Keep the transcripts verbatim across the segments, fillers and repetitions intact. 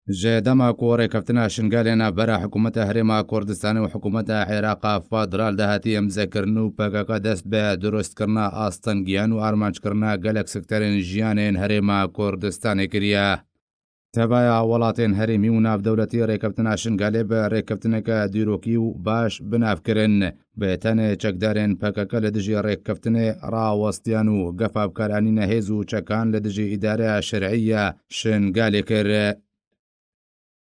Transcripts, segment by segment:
Ji dema ku rêkeftina Şingalê navbera hikûmeta Herêma Kurdistanê û hikûmeta Êraqa Federal de hatiye îmzekirin û P K K dest bi durustkirina astengiyan û armanckirina gelek sekterên jiyanê yên Herêma Kurdistanê kiriye. Tevaya welatên herêmî û navdewletî rêkeftina Şingalê bi rêkeftineke dîrokî û baş bi nav kirin. Bi tenê çekdarên P K K li dijî rêkeftinê rawestiyan û gefa bikaranîna hêz û çekan li dijî îdareya şer'î ya Şingalê kir.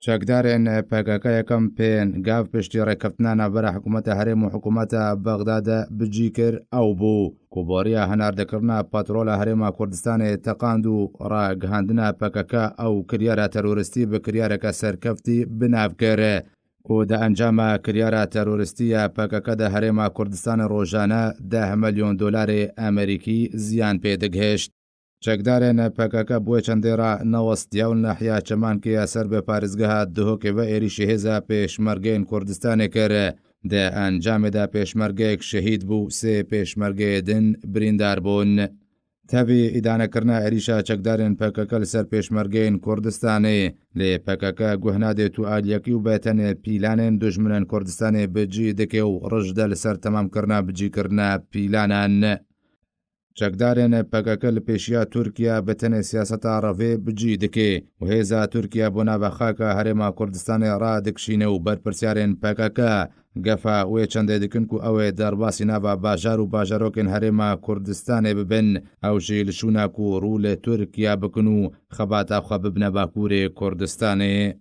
Çekdarên P K K yekem pêngav piştî rêkeftina navbera hikûmeta herêm û hikûmeta Bexdadê bi cî kir, ew bû ku boriya hinardekirina petrola Herêma Kurdistanê teqand û ragihandina P K K ew kiryara teroristî bi kiryareke serkeftî bi nav kir, ku di encama kiryara teroristî ya P K K de Herêma Kurdistanê rojane deh milyon dolarê Amerîkî ziyan pê digihişt. Çekdarên P K K bi wê çendê re newestiya û li nahiya Çemankiya ser bi parêzgeha Duhokê ve êrîşî hêza pêşmergeyên Kurdistanê kir. Di encamê de pêşmergeyek şehîd bû, sê pêşmergeyê din birîndar bûn. Tevî îdanekirina êrîşa çekdarên P K K li ser pêşmergeyên Kurdistanê, lê P K K guh nade tu aliyekî û bi tenê pîlanên dujminên Kurdistanê bi cî dike û rij de li ser temamkirina bicîkirina pîlanan. Çekdarên P K K li pêşiya Tirkiye bi tenê siyaseta revê bi cî dike û hêza Tirkiye bo nava xaka Herêma Kurdistanê radikişîne û berpirsyarên P K K gefa wê çendê dikin ku ew ê derbasî nava bajar û bajarokên Herêma Kurdistanê bibin, ew jî li şûna ku rû li Tirkiye bikin û xebata xwe bibine Bakurê Kurdistanê.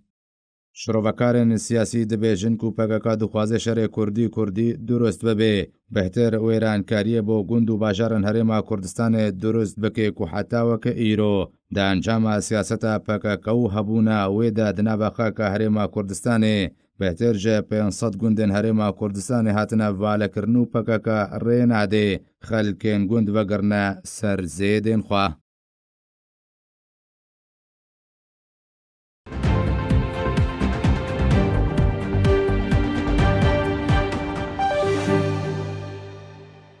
Şirovekarên siyasî dibêjin ku P K K dixwaze şerê Kurdî-Kurdî durust bibe. Bêhtir wêrankariyê bo gund û bajarên Herêma Kurdistanê durust bike ku heta weke îro di encama siyaseta P K K û hebûna wê de di nava xaka Herêma Kurdistanê bêhtir ji pênc sed gundên Herêma Kurdistanê hatine valekirin û P K K rê nade xelkên gund vegirine ser zêdên xwe.